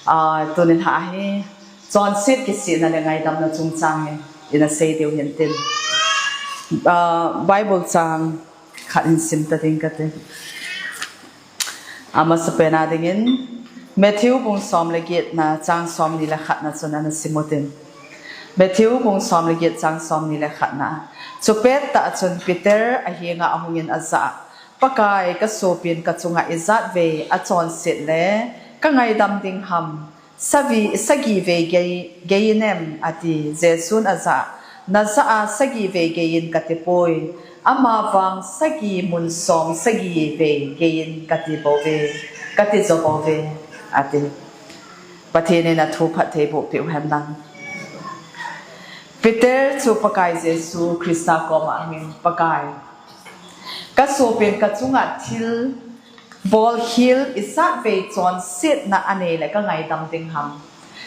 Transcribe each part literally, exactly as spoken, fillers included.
Ah, tuni lha hi chonset kisihna le ngaidamna chungchang hi ina sei diu hin tin. Ah, Bible chang khat hin sim ta ding kate. Amasapen a dingin Matthew bung som le getna chang somni le khatna chun ana sim utin. Matthew bung som le get chang somni le khatna. Chupet tah chun Peter ahenga ahungin ajah a, Pakai, ka sopin ka chunga ijat vei achonset le ka ngaidam ding ham? Savi, sagi vei gei, gei inem, ati. Jesun ajah a, najah a sagi vei gei in kati poi. Amavang sagi mun som sagi vei gei in kati bouve, kati jo bouve, ati. Pathen in athu phattheiboh peh u hen lang. Peter chu Pakai Jesu Christa koma ahungin, Pakai, ka sopin ka chunga thil bolkhel ijat vei chonsetna anei le ka ngaidam ding ham?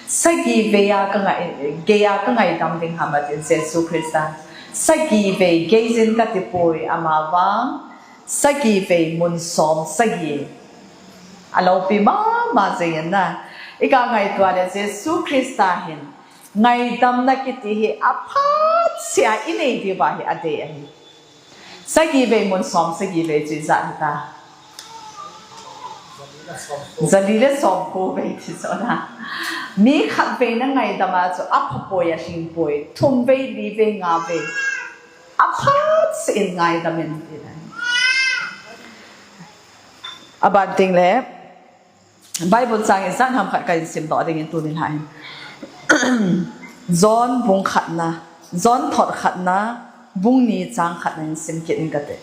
Sagi vei a ka ngai, gei a ka ngaidam ding ham, ati Jesu Christa. Sagi vei gei in kati poi, amavang sagi vei mun som sagi. Alopi mama jeng in na. Iga ngaito le Jesu Christa hin ngaidamna kiti hi aphat sea inei diuva hi adei ahi. Sagi vei mun som sagi vei chu ijat hita? Jali le somko vei ti chu na. Mi khat vei na ngaidam a chu apha poi, alhing poi. Thum vei, li vei, nga vei. Aphat sea in ngaidam in ti na. Aban teng le Bible chang ijat ham khat kahin simdoh dingin tuni lha hin. John bung khatna, John thot khatna, bung ni chang khatna hin sim kit ing kate.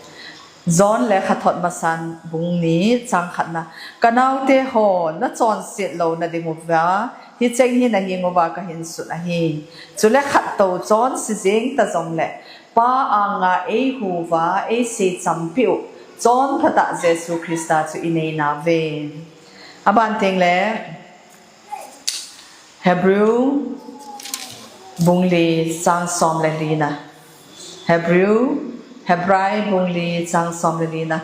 John lekhathot masan bung ni chang khatna. Ka naote ho, na chonset louna diuva hicheng hi nahenguva kahin sut ahi. Chule khat tou chonse jeng ta jongle, Pa anga eihuva, eisei champiu, chonphatah Jesu Christa chu inei nauve. Aban teng le Hebrew bung li chang som le lina. Hebrew, Hebrai bung li chang som le lina.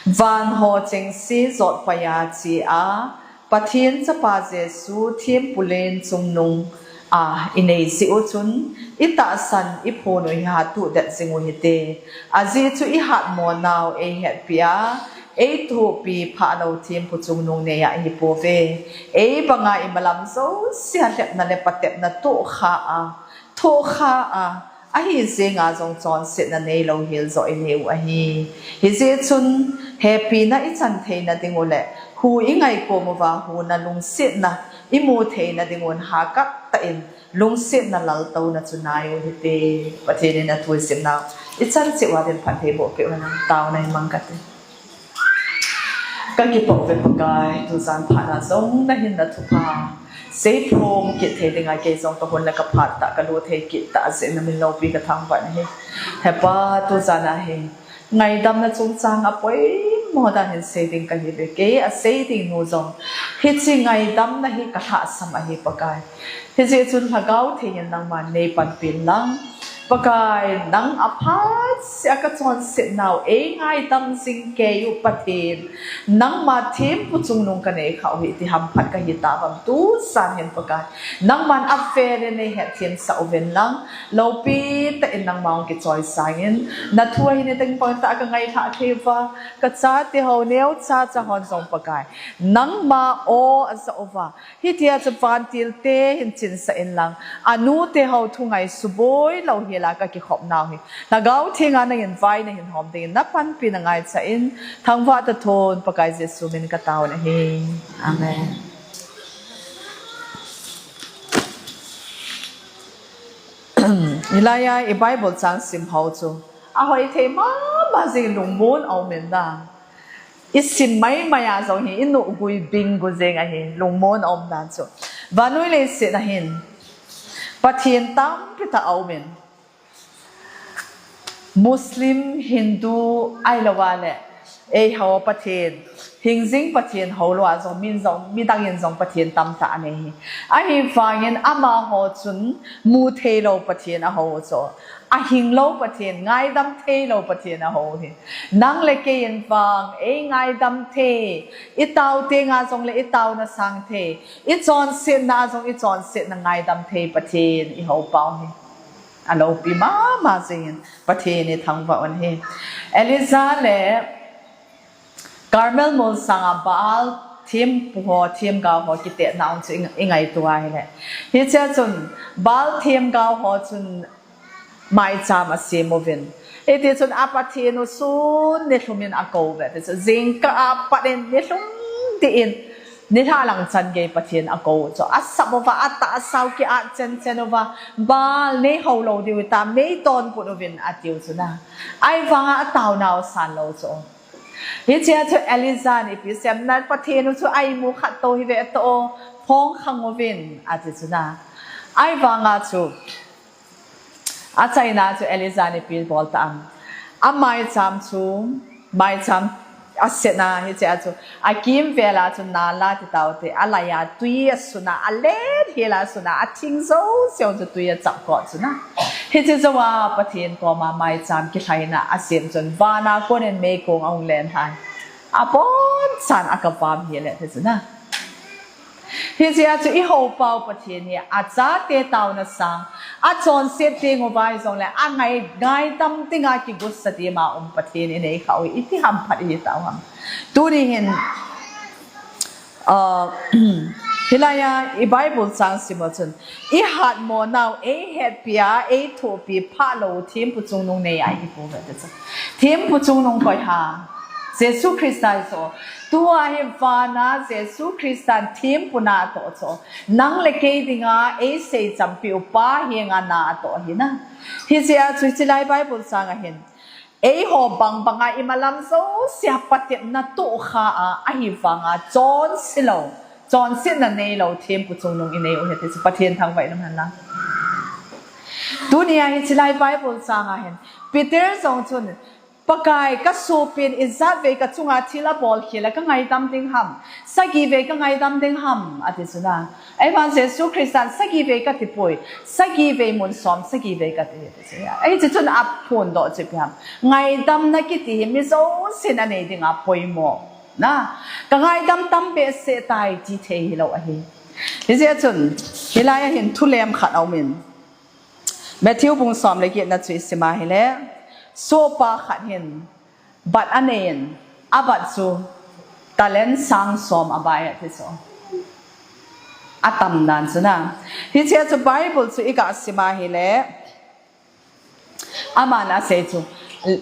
Van ho chengse jotpaiya chea, Pathen Chapa Jesu thempu len chungnung a inei jeh u chun, itahsan iphon u hi hatuhdet jing u hite. Ajeh chu ihatmo nau eihetpia, eithopi phalou thempu chungnung neiya ihipouve. Eibanga imalam jousea lhepna le patepna tohkha a, thohkha a, ahi jenga jong chonsetna neilou hel joh inei u ahi. Hijeh chun, hepina ichan theina diu le, hu ingaikom uva huna lungsetna imu theina diuvin hahkhat tah in lungsetna laltouna chu nai u hite. Pathen in athu isimnau ichan cheh uva din phattheiboh peh u hen, taona hin mang kate. Kakipah uve Pakai, tujan phat a jong nahin nathupha seiphong kit thei dinga kei jong kahon le kaphat tah, kalut thei kit tah jeh in namin loupi kathangvah in ahi. Hepa, tujan a hi ngaidamna chungchang a poimo dan hin sei ding kahiuve. Kei asei ding nu jong hiche ngaidamna hi kalhahsam ahi Pakai. Hijeh chun Lhagao Theng in nangman neipanpin lang, Pakai, nang aphat sea kachonset nau eingaidam jing keiyu Pathen, nangma thempu chungnung kanei khah u hi ti hamphat kahi tauvam, tujan hin Pakai, nangman avel in neihetthem sah uvin lang, loupi tah in nangma hung kichoisang in, nathu ahin niteng pang tah kangailhah thei uva, kachate ho neocha cha hon jong Pakai, nangma aw ajah uva, hitia chu vantil te hin chinsah in lang, anute ho thungai suboi louhel a kakikhop nau hi Lhagao Theng a nangin vai nahin hom dingin napanpina ngaichan thangvah tah thon Pakai Jesu min in kataona ahi. Amen. Hilai a i Bible chang sim ho chu ahoi thei mama jing, lungmon aum in na. Isim maimai a jong hi inuhgui binggu jeng ahi, lungmon aum dan chu. Vannoi leiset a hin Pathen tampi tah aum in, Muslim, Hindu, ahilouva le eiho Pathen Hingjing Pathen hou lou a jong, min jong, midang in jong Pathen tamtah anei hi. Ahivangin amaho chun mu thei lou Pathen ahou chu. Ahing lou Pathen, ngaidam thei lou Pathen ahou hi. Nang le kei in vang, ei ngaidam thei, i tao teng a jong le i taona sang thei, i chonsetna a jong i chonsetna ngaidam thei Pathen i hou pau hi. A loupi mama jingin Pathen i thangvah un hi. Elijah le Carmel mol sanga Baal thempu ho, themgao ho kitetna um chu i, i ngaito a hile. Hichea chun Baal themgao ho chun maicham asem uvin. Hiti chun a Pathen u sun nilhum in akou uve. Ti chu jingkah a pat in nilhum dih in nilhah lang chan gei Pathen akou u chu. Asap uva, atahsa u ki-at chenchen uva, Baal nei hou lou diu hitam, nei tonput uvin atiu chu na. Ahivanga ataonau san lou chu. Hichea chu Elijah in ipi asei em, na Pathen u chu a imu khat tou hi ve to, phong khang uvin, ati chu na. Ahivanga chu, achaina chu Elijah in ipi bol ta em. Amaicham chu, maicham asetna hichea chu, akimvel a chu nala ti tau te, alai a tui asun a, alet hel a asun a, athing jouse chu tui achap kot chu na. Hiche jou a Pathen koma maicham kilhaina asem chun, vana konin meikong ahung len lhai. Abonchan akavam hile, ti chu na. Hichea chu i hou pau Pathen hi, achate taona sang, achonset teng uva hijongle, angai, ngaidam tenga kigutsat ima um Pathen inei khah u hi, iti hamphat ihi tau ham. Tuni hin, uh, hilai a i Bible chang sim u chun, i hatmo nau, ei hetpi a, ei thohpi phah lou, thempu chungnung nei a ihi pouve, ti chu. Thempu chungnung koi ham. Jesu Christa hi chu. Tua hi vana Jesu Christan thempu na atoh chu. Nang le kei dinga eisei champiu Pa henga na atoh ahi na. Hichea chu hichelai Bible chang a hin, eiho bangbanga imalam jousea patepna tohkha a, ahivanga chonse lou, chonsetna neilou thempu chungnung inei u ahi ti chu Pathen thangvah in umhen lang. Tunia hichelai Bible chang a hin, Peter jong chun, Pakai, kasopin ijat vei kachunga thil abol khel a kangaidam ding ham, sagi vei kangaidam ding ham, ati chu na. Ahivang Jesu Christan sagi vei kati poi, sagi vei mun som, sagi vei kati, ati chu. Hiche chun aphondoh chu ipi ham. Ngaidamna kiti hi mi jousen anei dinga poimo. Na, kangaidam tam behseh tai ti thei hilou ahi. Hijeh chun, hilai a hin thulem khat aumin. Matthew bung som le getna chu isim a hile, sohpa khat hin bat anei in, abat chu talent sang som abai ati chu. Atam dan chu na. Hichea chu Bible chu iga sim a hile, aman asei chu,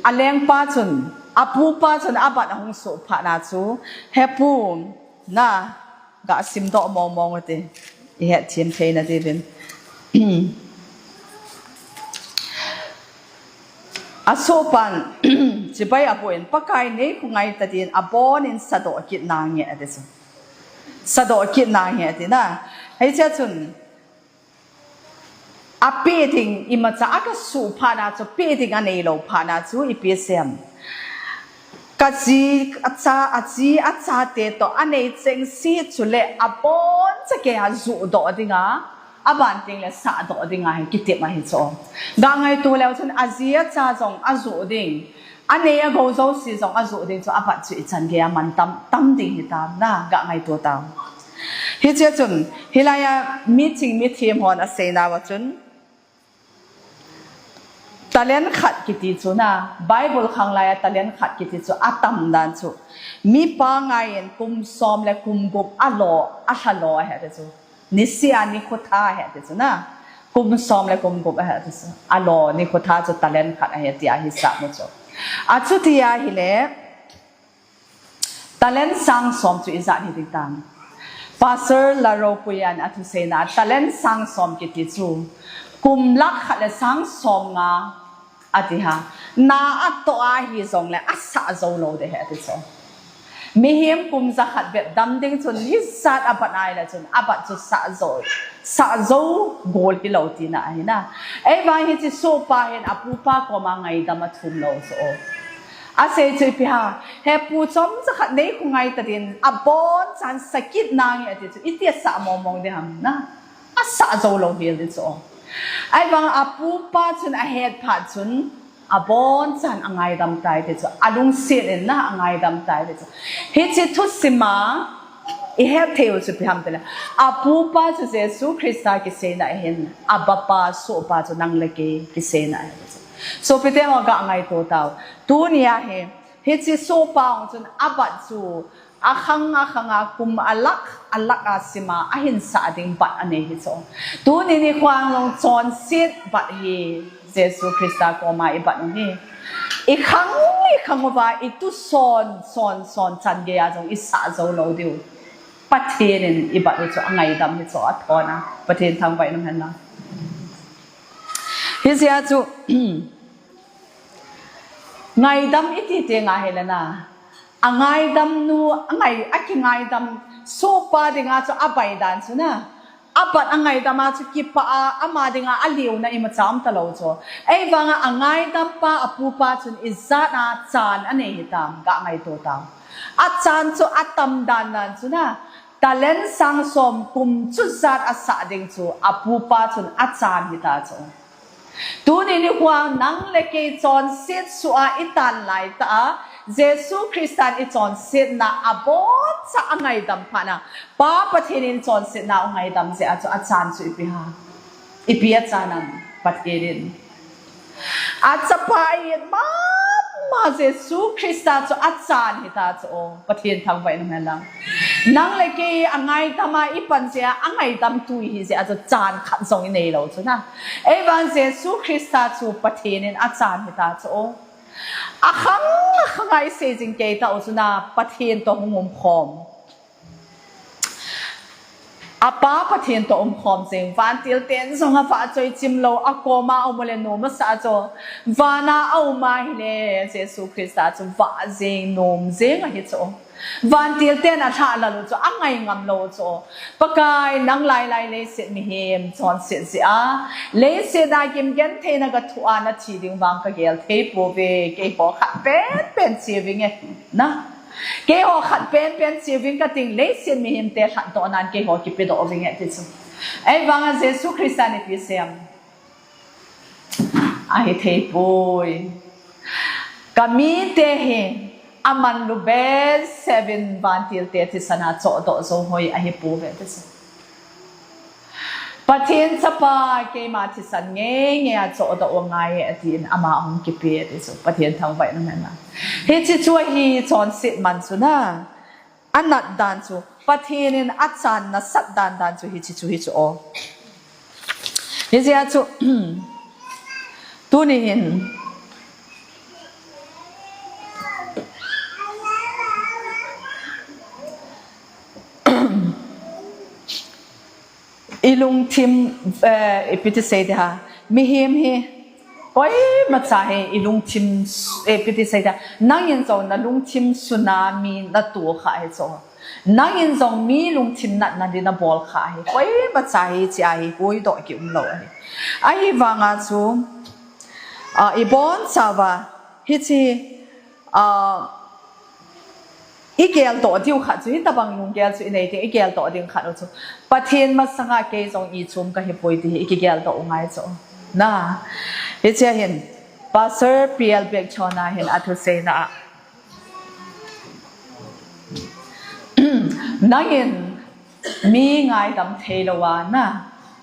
alengpa chun, apupa chun abat ahung soh phat na chu, He pu, na, ga simdoh mong mong ute. I hetthem theina diuvin. Asohpan, chibai aboh in, Pakai nei khu ngai ta din, abonin sadoh kit nange, ati chu. Sadoh kit nange, ati na. Hichea chun, apeh ding, imacha aga suh phat na chu, peh ding aneilou phat na chu, ipi asei em. Kaji, acha, aji, achate toh, anei chengse chule, aboncha keiya juhdoh dinga, aban tengle sahdoh dinga hi kitep ahi chu. Ga ngaito leu chun, aji acha jong ajuh ding, anei agou jouse jong ajuh ding chu, abat chu ichan geiya mantam, tam ding hitam na, ga ngaito tau. Hichea chun, hilai a miching mithem hon aseinauva chun, talent khat kiti chu na, Bible khanglai a talent khat kiti chu atam dan chu. Mipa ngaiyin kum som le kum gup alo, alhalo ahi ati chu. Nisea nikho tha ahi ati chu na. Kum som le kum gup ahi ati chu. Alo, nikho tha chu talent khat ahi tia hisah mu chu. Achuti ahile, talent sang som chu ijat hiding tam. Pastor Laropuiyan athuseina, talent sang som kiti chu, kum lakh khat le sang som nga ati ha. Na atoh ahi jongle asah jou lou ding ahi ati chu. Mihem kum jakhat bep dam ding chun hijat abat ahile chun abat chu sah jou, sah jou gol hilou tina ahi na. Ahivang hiche sohpa hin apupa koma ngaidam athum lou chu. Asei chu ipi ham, he pu chomcha khat nei khu ngai ta din, abonchan sakit nange ati chu, iti asah mong mong ding ham na. Asah jou lou hel ding chu. Ahivang apupa chun ahet phat chun, abonchan angaidam tai ti chu, alungset in na angaidam tai ti chu. Hiche thusim a, ihet thei u chu ipi ham tile, apupa chu Jesu Christa kiseina ahin, Abba Pa, sohpa chu nang le kei kiseina ahi ti chu. Sopite ho, ga ngaito tau. Tunia hi, hiche sohpa hung chun abat chu, akhang akhang a kum alakh alakh a sim a, ahin sah ding bat anei hi chu. Tuni nikho a jong chonset bat hi Jesu Christa koma ibat u hi. Ikhang ikhang uva itu son son son chan gei a jong isah jou lou diu. Pathen in ibat u chu angaidam hi chu athon a. Pathen thangvah in um hen lang. Hijeh a chu, ngaidam iti teng ahile na, angaidam nu, angai, akingaidam sohpa dinga chu abai dan chu na, abat angaidam a chu kipah a, ama dinga aliuna imacha um talou chu. Ahivanga angaidam pa, apupa chun ijat a chan anei hitam, ga ngaito tau. Achan chu atam dan dan chu na, talent sang som kum chu jat asah ding chu apupa chun achan hita chu. Tuni nikho a nang le kei chonset suh a itan laitah a, Jesu Christan ichonsetna abonchan angaidam phat na, Pa Pathen in chonsetna angaidam jeh a chu achan chu ipi ham? Ipi achan ham Pathen in? Achapa a-it mama Jesu Christa chu achan hita chu o. Pathen thangvah in um hen lang. Nang le kei angaidam a ipan jeh a, angaidam tu ihi jeh a chu chan khat jong inei lou chu na. Ahivang Jesu Christa chu Pathen in achan hita chu o. Akhang akhang a isei jing kei tau chu na, Pathen toh hung um khom. Apa Pathen toh um khom jing, vantil ten jong avahchoi chim lou, akoma aum u le nom asah chu. Vana aum ahile Jesu Christa chu vah jing, nom jing ahi chu. Vantil ten alhahlal u chu angai ngam lou chu. Pakai, nang lai lai leiset mihem chonset jeh a, leiset a gimgenthei na gathoh a nathi ding vang kagel thei pouve, keiho khat pen pen che vinge na. Keiho khat pen pen che ving kating, leiset mihemte lhatdoh nan keiho kipedoh vinge ti chu. Ahivanga Jesu Christan ipi asei em? Ahi thei poi. Kamite hi amanlu behseh uvin vantilte thisan a chohdoh jou hoi ahi pouve ti chu. Pathen chapa keima thisan ngei ngei a chohdoh u angai e, atin ama ahung kipe ti chu. Pathen thangvah in um hen lang. Hiche chu ahi chonset man chu na. Anat dan chu, Pathen in achan nasat dan dan chu hiche chu hi chu o. Hijeh a chu, tuni hin, ilungthim, eh, ipi ti sei ding ham. Mihem hi, koimacha hi, ilungthim, eh, ipi ti sei ding ham. Nangin jong nalungthim suna mi natoh kha hi chu. Nangin jong mi lungthim natna ding nabol kha hi. Koimacha hiche a hi, huhdoh kium lou ahi. Ahivanga chu, ah, ibonchauva, hiche, ah, igeldoh diu khat chu, hitabang lunggel chu inei ding, igeldoh ding khat u chu, Pathen masanga kei jong ichom kahi poi ti hi ikigeldoh u ngai chu. Na, hiche a hin, Pastor P L Bekchon a hin athuseina a, nangin mi ngaidam thei lou a na,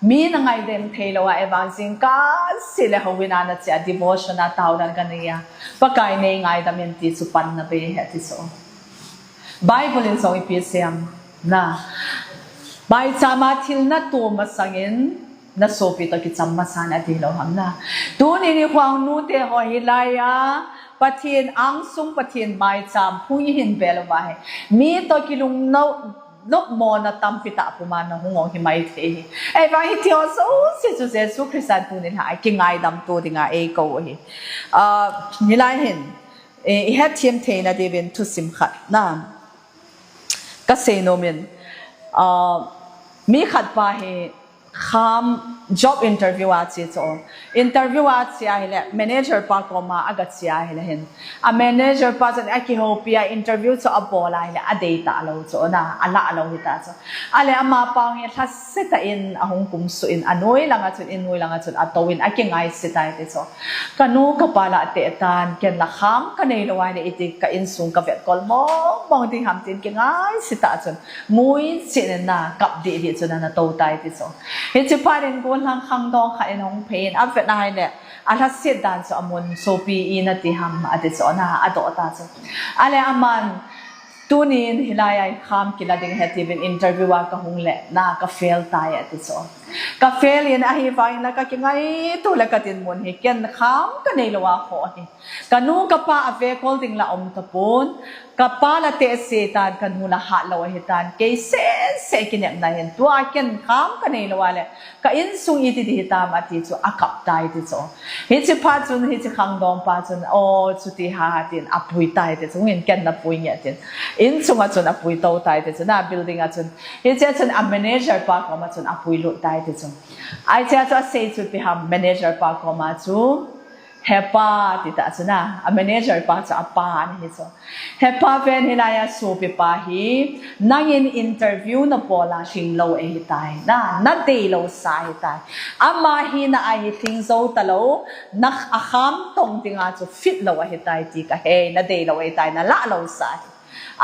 mi nangaidam thei lou a, evangelist kasei le houin a nache a, devotion a taodan kanei a, Pakai nei ngaidam in ti chu panna bei ahi ti chu. Bible in jong ipi asei em? Na, maicham a thil nato masangin nasopi toh kicham masan ati lou ham na. Tuni nikho a nute ho hilai a, Pathen angsung, Pathen maicham phung ihin bel uva hi, mi toh kilung nop, nopmona tampi tah puma nahung u hi maithei hi. Ahivang hiti ho jouse chu Jesu Christan tuni lha a kingaidam to dinga eikou u ahi. Ah, hilai hin, eh, ihet them theina diuvin thusim khat na kasei nom in, ah, mi khat pa hi Kham job interview a che chu. Interview a che ahile manager pa koma aga che ahile hin, a manager pa chun akihoupi a interview chu abol ahile adei talou chu na, alah lou hita chu. Ale ama pa hi lhasetah in ahung kumsuh in anoi langa chun, innoi langa chun atou in akingaise tai ti chu. Kanu kapa la teh tan, ken la kham kanei lou ahile iti ka insung kavetkol mong mong ding ham tin kingaise tah chun, ngui chin in na kap dih dih chun ana tou tai ti chu. Hiche phat in gollhang khangdong khat in ahung phei in avet ahile, alhaset dan chu amun, sopi iti ham ati chu na, adoh ta chu. Ale aman, tunin hilai a kham kila ding ahi tiuvin interview a kahung le na ka fail tai ati chu. Ka fail in ahivangin la kakingaito le kadinmun hi ken kham kanei lou a kho ahi. Kanu kapa avekol ding la um tapon, kapa la tehse tan, kanu la hat lou ahitan, kei sese kinepna hin tua ken kham kanei lou a le ka insung iti ding hitam ati chu akap tai ti chu. Hiche phat chun hiche khangdong pa chun, o, chuti ham tin apui tai ti chu, in ken napui nge tin. Insunga chun apui tou tai ti chu na, building a chun. Hiche chun a manager pa koma chun apui lut tai ti chu. Hiche chu asei chu ipi ham, manager pa koma chu, Hepa, ti ta chu na, a manager pa chu apa ana hi chu. Hepa ven, hilai a sopi pa hi, nangin interview nabol a lhinglou ahitai, na, nadei lou sa ahitai. Ama hina a hi lhing jou talou, na akham tong dinga chu fit lou ahitai ti kahe, nadei lou ahitai, nalah lou sa ahi.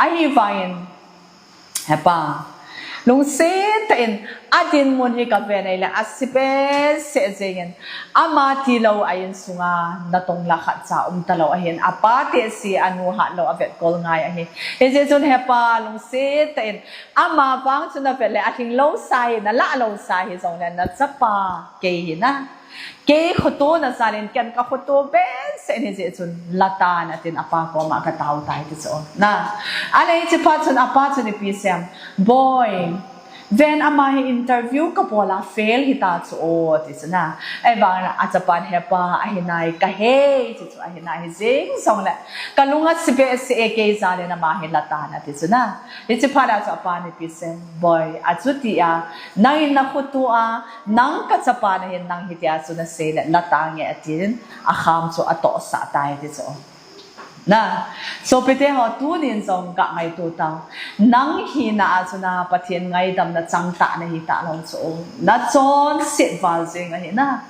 Ahivangin, Hepa, lungset tah in, adinmun hi kaven ahile, ase behseh jengin, ama tilou a insunga natong la khatcha um talou ahin, apa tehse anu hat lou avetkol ngai ahi. Hijeh chun Hepa, lungset tah in, ama vang chu navet le, alhinglou sa hi, nalah lou sa hijongle, nachapa kei hi na. Kei khoto na jalin ken ka khoto behseh in hijeh chun la tan atin apa koma katao tai ti chu. Na, ale hiche phat chun apa chun ipi asei em, Boi, ven ama hi interview kabol a fail hita chu o ti chu na. Ahivangin achapan Hepa ahi nai kahe ti chu, ahi nai hijeng jongle kalung ase behseh e, kei jalin ama hi la tan ati chu na. Hiche phat a chu apan ipi asei em, Boi, achuti a, nangin nakhoto a, nang kachapa nahin nang hitia chu nasei le la tange atin, akham chu atohsah tai ti chu. Na, sopite ho tunin jong kangaito tau. Nang hina a chu na Pathen ngaidam nachang tah nahi talou chu. Nachonset val jeng ahi na.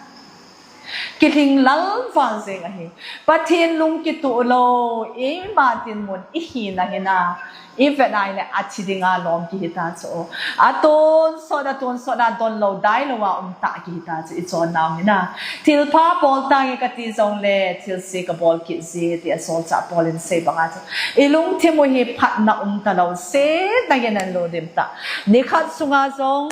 Kilhing lal val jeng ahi. Pathen lung kituh lou, eima dinmun ihina hina. Ivet ahile athi dinga lom kihi ta chu. Atonsot, atonsot a donlou, dailou a um tah kihi ta chu, ichonnau hina. Thilpha bol tange kati jongle, thilse kabol kit je, tia solchah Paul in asei banga chu. Ilungthim u hi phatna um talou, setna in ahin lungdim tah. Nikhat sunga jong,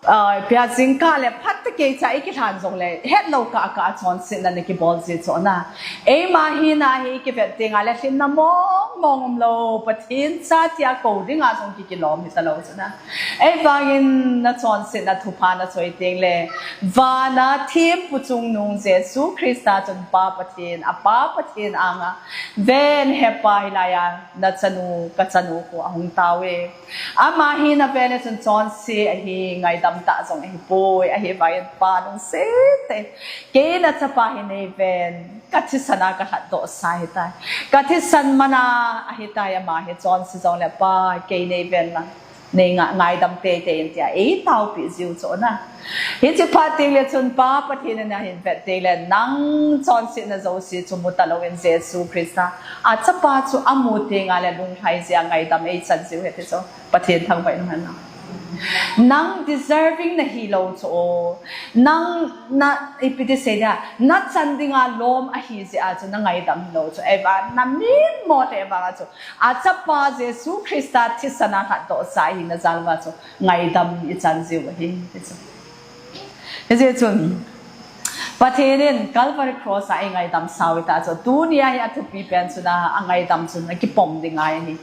Ah, ipi a jingkah le phat tah kei cha ikilhan jongle, hetlou kah kah a chonsetna nakibol ji chu na. Eima hina hi ikivet tengle lhinna mong mong umlou, Pathen cha tia kou dinga jong kikilom hitalou chu na. Ahivangin nachonsetna thupha nachoi tengle, vana thempu chungnung Jesu Christa chun Pa Pathen, apa Pathen anga, ven Hepa hilai a nachanu, kachanu khu ahung tao e. Ama hina vel le chun chonse ahi, ngaidam tah jong ahipoi, ahivangin Pa lungset tah in, kei nachapa hi neiven, kathisan a kalhatdoh sa ahitai. Kathisan mana ahitai, ama hi chonse jongle Pa, kei neiven lang, nei nga-, ngaidam teitei in tia eitaopi jiu chu na. Hiche phat tengle chun Pa Pathen in ahin vet tengle nang chonsetna jouse chu mu talou in Jesu Christa achapa chu amu tengle lunglhai jia ngaidam eichan jiu ahi ti chu. Pathen thangvah in umhen lang. Nang deserving nahilou chu o. Nang na, ipi ti sei dia, nachan dinga lom ahi jeh a chu nangaidam hilou chu. Ahivang namin mo le vanga chu achapa Jesu Christa thisan a lhatdoh sa ahina jal uva chu ngaidam ichan jiu ahi ti chu. Hijeh chun Pathen in Calvary Cross a eingaidam sau hita chu, tunia hi athupi pen chu na, angaidam chu nakipom ding ngai ahi.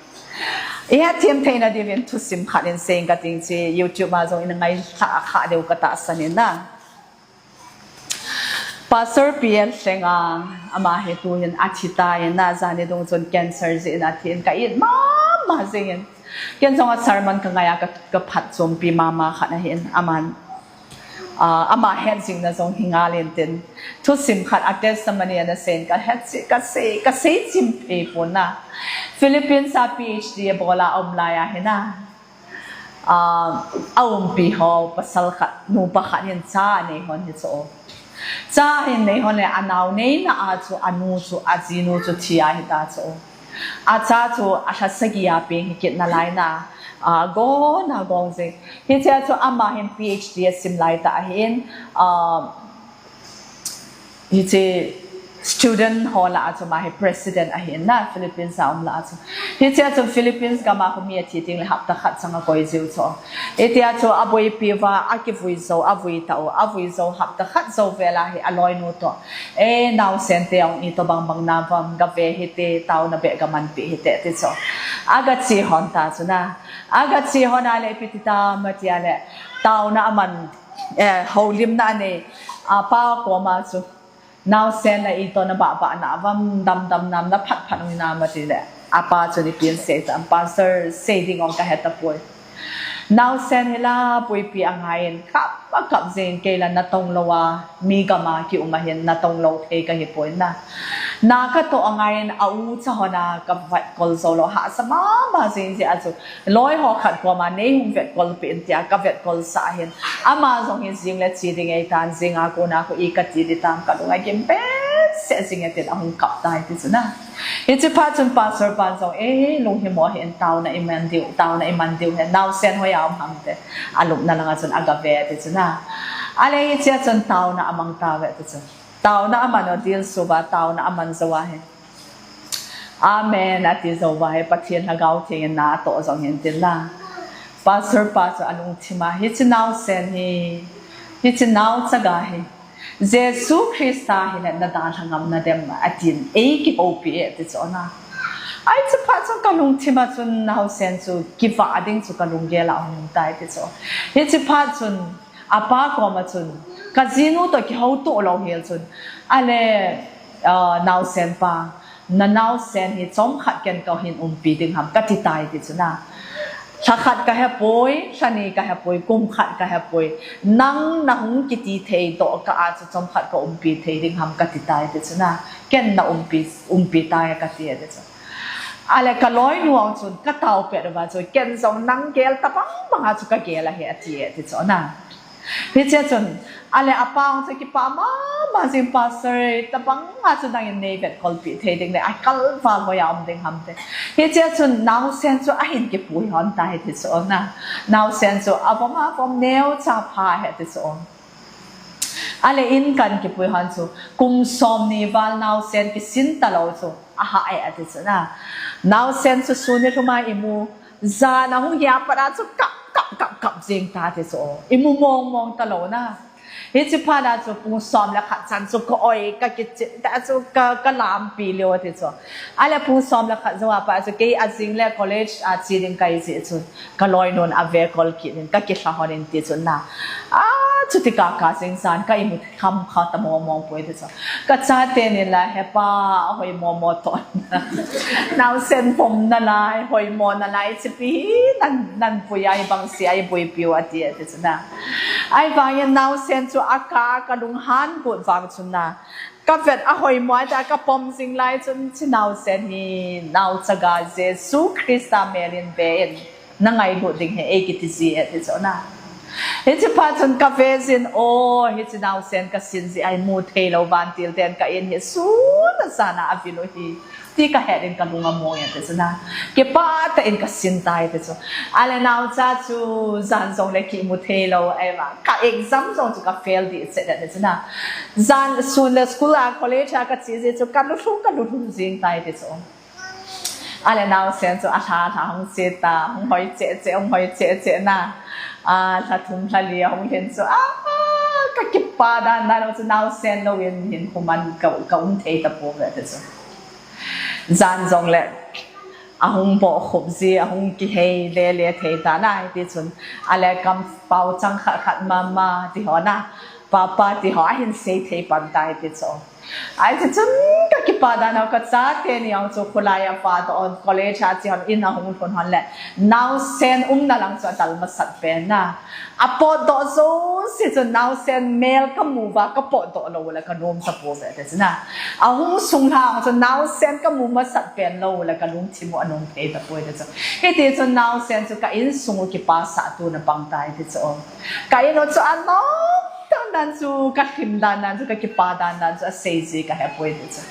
Ihethem theina diuvin thusim khat in seing kating chu, YouTube a jong in ngailha kha diu katahsan in na. Pastor P L Hlenga, ama hi tuhin athi tan na, jani dung chun cancer jeh in athin, ka it mama jingin. Ken jong a sermon kangai a ka, kaphatchompi mama khat ahin, aman Ah, ama het jing na jong hi ngal in tin. Thusim khat a testimony ana sei in ka het si, ka sei, ka sei chim phei pon na. Philippines a P H D a bol a um lai a hi na. Ah, a umpi ho pasal khat, nupa khat hin cha nei hon hi chu. Cha hin nei hon le a nao nei na a chu a nu chu a jinu chu thi a hi ta chu. A cha chu a lha sagi a peng hi kit na lai na. Ah, go na gong jing. Hi cha chu ama hin P H D a sim lai ta a hin. Ah, Hiche student ho lah a chu ama hi president ahin na, Philippines a um lah a chu. Hiche a chu Philippines gam a khu mi athi ding le hapta khat chang a koi jiu chu. Hitia chu aboipi uva, akivui jou, avui tau, avui jou hapta khat jou vel a hi aloinu toh. E, naosen te ong ito bang bang na vam, gave hite, taona beh gaman pi hite ti chu. Aga che hon ta chu na. Aga che hon a le ipi ti tam ati a le. Taona aman Eh, houlimna anei, apa koma chu, naosen na ito na bahbah na vam, damdam nam na phatphat ung nam ati le. Apa chu ipi asei tam, Pastor sei ding ong kahe tapoi. Naosen hi la puipi angai in, kap, akap jing kei la natong lou a, mi gam a kium a hin natong lou thei kahi poi na. Na katoh angai in a u cha hon a kavet kol jou lou, hahsa mama jing jeh a chu. Loi ho khat koma nei hung vet kol peh in tia kavet kol sah ahin. Ama jong hi jing le che ding eitan, jing a kona khu i kati ding tam, kalung agim behseh jing e tin ahung kap tai ti chu na. Hiche phat chun pastor pan jong, e, lunghimo hih in, taona iman diu, taona iman diu hen, naosen hoiya um ham ti. Alupna langa chun agave ti chu na. Ale hiche a chun taona amang tauve ti chu. Taona aman o dil suva, taona aman jou ahi. Amen, ati jou va hi Pathen Lhagao Theng in na atoh jong hin tin la. Pastor pa chu alungthim a, hiche naosen hi, hiche naochaga hi, Jesu Christa hi le nadalha ngam nadem atin, ei kihoupi e ti chu na. Ai chu phat chun kalungthim a chun naosen chu kivah ding chu kalunggel a hung tai ti chu. Hiche phat chun Apa koma chun, kajinu toh kihouto lou hel chun, ale, ah, naosen pa, nanaosen hi chomkhat ken kahin umpi ding ham, kati tai ti chu na. Lha khat kahe poi, lha ni kahe poi, kum khat kahe poi. Nang nahung kiti thei doh kah a chu chomkhat kaumpi thei ding ham, kati tai ti chu na. Ken naumpi, umpi tai kati e ti chu. Ale kaloinu ong chun, katao pet uva chu, ken jong nang gel tabang bang a chu kagel ahi ati e ti chu na. Hiche chun, ale apa ong chu kipah mama jing, Pastor, tabang a chu nangin nei vet kolpi thei ding le, akalval hoiya um ding ham ti. Hiche chun naosen chu ahin kipui hon tai ti chu na. Naosen chu avom avom neocha pha ahi ti chu. Ale in kan kipui hon chu, kum somni val naosen kisin talou chu, ahah e ati chu na. Naosen chu sun nilhum a imu, jan ahung hi a pat a chu kap, kap, kap, kap jing ta ti chu. Imu mong mong talou na. Hiche phat a chu pung som le khat chan chu ka oi, kakichim ta chu ka, kalampi leo ti chu. Ale pung som le khat jou a pat chu kei ajing le college a che ding kahi jeh chun, kaloinun ave kol kit in, kakilha hon in ti chu na. A, chuti kaka jing jan ka imu kham kha ta mong mong poi ti chu. Kachate nin la, he pa, hoi momo toh. Naosen vom nalai, hoi mo nalai, hichepi hi nan, nan pui a, ibang si a iboipiu ati e ti chu na. Ahivangin naosen chu aka, kalunghan got vang chu na. Kavet a hoimo a ta kapom jing lai chun hiche naosen hi naochaga Jesu Christa mel in ve in nangailut ding ahi eikiti ji e ti chu na. Hiche phat chun kave jin, o, hiche naosen kasin ji ahi, mu thei lou vantil ten ka in hi sun a jan a avil u hi. Ti kahet in kalung among e ti chu na. Kipah tah in kasin tai ti chu. Ale naocha chu jan jong le kimu thei lou, ahi vang ka exam jong chu ka fail ding chet e ti chu na. Jan sun le school a college a kache ji chu kalulhung, kalulhung jing tai ti chu. Ale naosen chu alha, lha hung che ta, hung hoi cheh cheh, hung hoi cheh cheh na. A, lha thum, lha li ahung hin chu, a, kakipah dan dan chu naosen lou in hin human ka, kaum thei tapouve ti chu. Jan jong le, ahung bohkhup ji, ahung kihei le le thei ta na, hiti chun. Ale kampao chang khat khat mama, ti ho na. Papa ti ho ahin sei thei pan tai ti chu. Ai ti chun ka kipa dan ho, ka chate ni jong chu khulai a pat on college a che hon in ahung lhun hon le naosen umna lang chu adal masat pen na. Apotdoh jouse chu naosen mel ka mu uva ka potdoh lou le ka nom tapouve ti chu na. Ahung sung lhang chu naosen ka mu masat pen lou le ka lungthim u anom thei tapoi ti chu. Hiti chu naosen chu ka insung u kipasah tuna pang tai ti chu. Ka in u chu anom dan dan chu, ka lhim dan dan chu, ka kipa dan dan chu asei ji ka hepoi ti chu.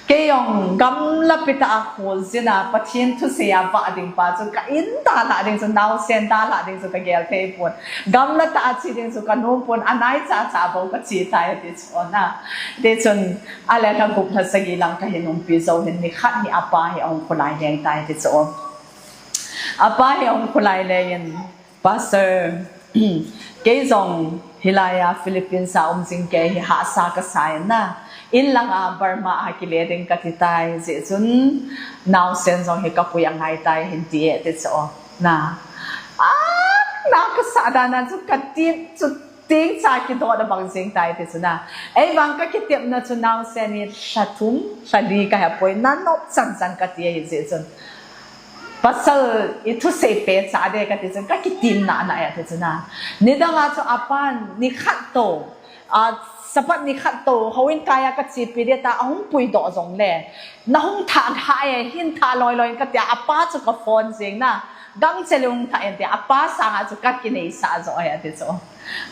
Kei jong gamla pi tah a khol jin a Pathen thusei a vah ding pa chu ka in dalha ding chu, naosen dalha ding chu ka gel thei pon. Gamla tah a che ding chu ka nom pon, anai cha cha bou ka che tai ti chu na. Ti chun ale lha gup lha sagi lang ka hin umpi jou hin nikhat hi apa hi ahung khulai leng tai ti chu. Apa hi ahung khulai le in Pastor, kei jong hilai a Philippines a um jing kei hi hahsa kasa in na. In lang a Burma a kile ding kati tai, jeh chun naosen jong hi kapui angai tai hin ti e ti chu na. Ah, na kasa dan a chu ka tip chu ting cha kidot abang jing tai ti chu na. Ei vang ka kitepna chu naosen hi lha thum, lha li ka hepoi, na nop chan chan kati ahi jeh chun. Pasal i thusei pe cha de kati chun ka kitim na na e ti chu na. Nidang a chu apan nikhat to, a, Sabbath nikhat to, houin kai a ka chepi de ta, ahung puidoh jong le, na hung thah lha e, hin thah loi loi in ka tia, apa chu ka phone jing na, gangchel in hung thah in tia, apa sang a chu ka kineisah jo e ti chu.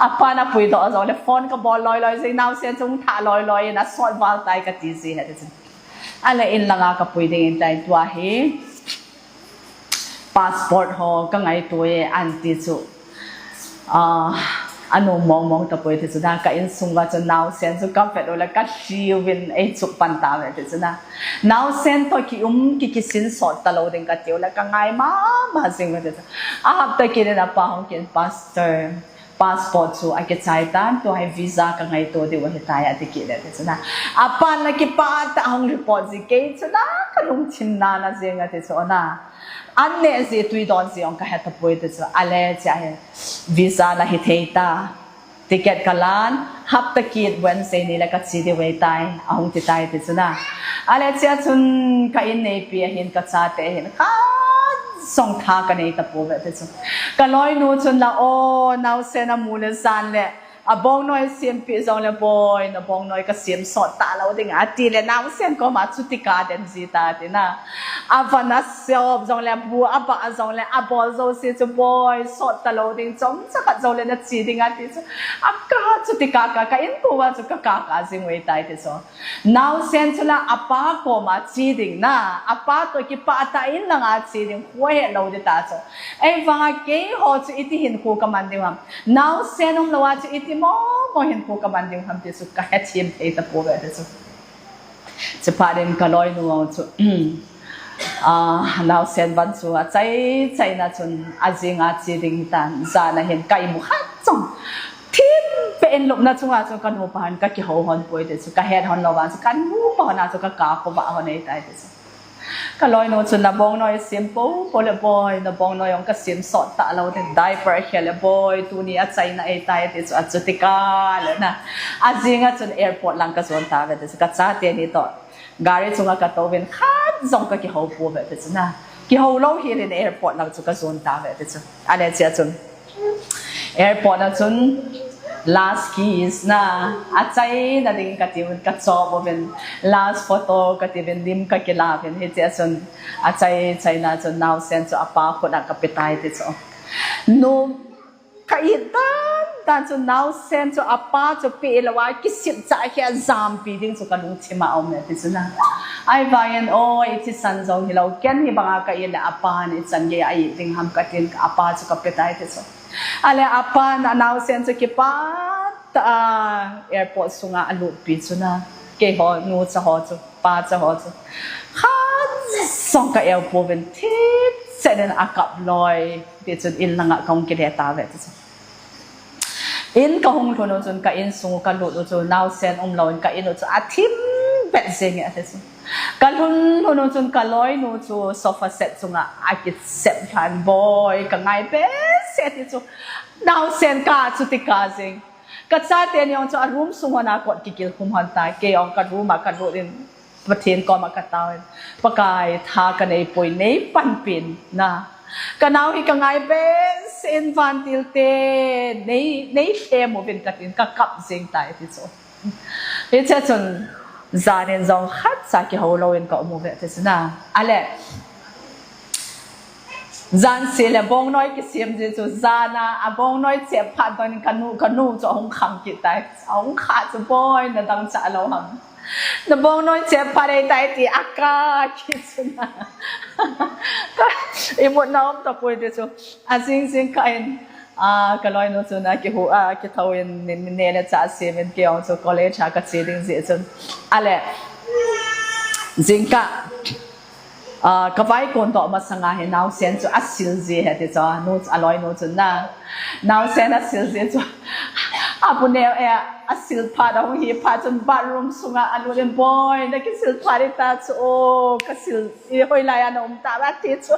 Apa na puidoh jong le, phone ka bol loi loi jing, naosen chu hung thah loi loi in, asot val tai ka ti ji e ti chu. Ale in lang a ka pui ding in tai tua hi. Passport ho ka ngaito e, aunty chu, ah, anom mong mong tapoi ti chu na, ka insung uva chu naosen chu ka vet u le ka hliu vin ei chuh pan tauve ti chu na. Naosen to ki um ki kisin sot talou ding ka tiu le ka ngai mama jing uve ti chu. A hapta kit in apa hung kit in, Pastor, passport chu akichai tan, tua hi visa ka ngaito diu ahitai ati kit le ti chu na. Apan la kipah tah a hung report ji kei chu na, ka lungthim na na jing ati chu na. An neh ji tui don ji ong ka he tapoi ti chu. Ale chia hi visa la hithei ta. Ticket ka lan, hapta kit Wednesday ni le ka che diu ahitai, ahung ti tai ti chu na. Ale chia chun ka in neipi a hin ka chate hin khat jong tha ka nei tapouve ti chu. Ka loinu chun la o, naosen amu le jan le, abongnoi sempeh jong le boi, nabongnoi ka sem sot talou ding ati le naosen koma chuti ka den ji ta ti na. Avan asop jong le, bu abah jong le, abol jouse chu boi, sot talou ding, chomcha khat jong le na che ding ati chu. Aka chuti ka ka, ka in koma chu ka ka ka jing uve tai ti chu. Naosen chu la apa koma che ding na, apa to kipah tah in lang a che ding, kho he lou ding ta chu. Ei vang a kei ho chu iti hin kho ka man diu ham. Naosen um lou a chu iti mo mo hin kho ka man diu ham ti chu ka he thim thei tapouve ti chu. Chuphat in ka loinu chu, ah, naosen van chu achai chai na chun ajing a che ding tan, jan a hin ka imu khat jong. Thim pe in lupna chunga chu ka nupa hin ka kihou hon poi ti chu, ka het hon lou vang chu ka nupa hon a chu ka ka khovah hon ahitai ti chu. Ka loinu chun nabongnoi sem po po le boi, nabongnoi ong ka sem sot talou ding, diaper khel le boi, tuni achai na ahitai ti chu, achuti ka le na. Ajing a chun airport lang ka jon tauve ti chu, ka chate ni to. Gari chunga ka touvin khat jong ka kihou pouve ti chu na. Kihou lou hel in airport lang chu ka jon tauve ti chu. Ale chia chun airport a chun last kiss na, achaina ding ka tiuvin ka chop uvin, last photo ka tiuvin lim ka kila uvin, hichea chun achai chaina chun naosen chu apa khut a ka pe tai ti chu. Nu ka it dan dan chu naosen chu apa chu pe lou a kisip cha hi a jampi ding chu ka lungthim a um e ti chu na. Ahivangin oi, ithisan jong hilou, ken hi banga ka it le apan ichan gei a it ding ham ka tin, apa chu ka pe tai ti chu. Ale apan anaosen chu kipah tah a airport sunga alutpi chu na. Keiho nucha ho chu, pacha ho chu, khat jong ka eu pouvin thipchet in akap loi. Ti chun in langa kahung kile tauve ti chu. In kahung lhun u chun ka insung u ka lut u chu naosen umlou in ka in u chu athim bet jeng e ti chu. Ka lhun lhun u chun ka loinu chu sofa set chunga akisep lhan boi, ka ngai behseh ti chu. Naosen ka chu ti ka jeng. Kachate ni jong chu a room sung hon a kot kikil khum hon tai. Kei jong ka room a kalut in Pathen koma katao in, Pakai, tha kanei poi, neipanpi in na. Kanao hi kangai behseh in, vantil te, nei, neilhem uvin katin, kakap jeng tai ti chu. Hiche chun, jan in jong khatcha kihou louvin kaum uve ti chu na. Ale, jan seh le bongnoi kisem ji chu, jan a, abongnoi chep phat dong in kanu, kanu chu ahung khang kit tai. Ahung kha chu, Boi, nadang cha lou ham. Nabongnoi chep phat ahitai ti, akap kit chu na. Ka, imut na um tapoi ti chu. Ajing jing kah in, a, kaloinu chu na kihu, a, kithou in, ni, ni ne le cha sem in kei jong chu college a kache ding jeh chun. Ale, jingkah, a, kavaikon doh masanga hi naosen chu asil ji ahi ti chu, nu, aloinu chu na. Naosen asil ji chu. Abu neo e, asil phat, ahung hi phat chun bathroom sunga alut in, Boi, nakisil phat hita chu, o, kasil, i hoilai a na um ta ba ti chu.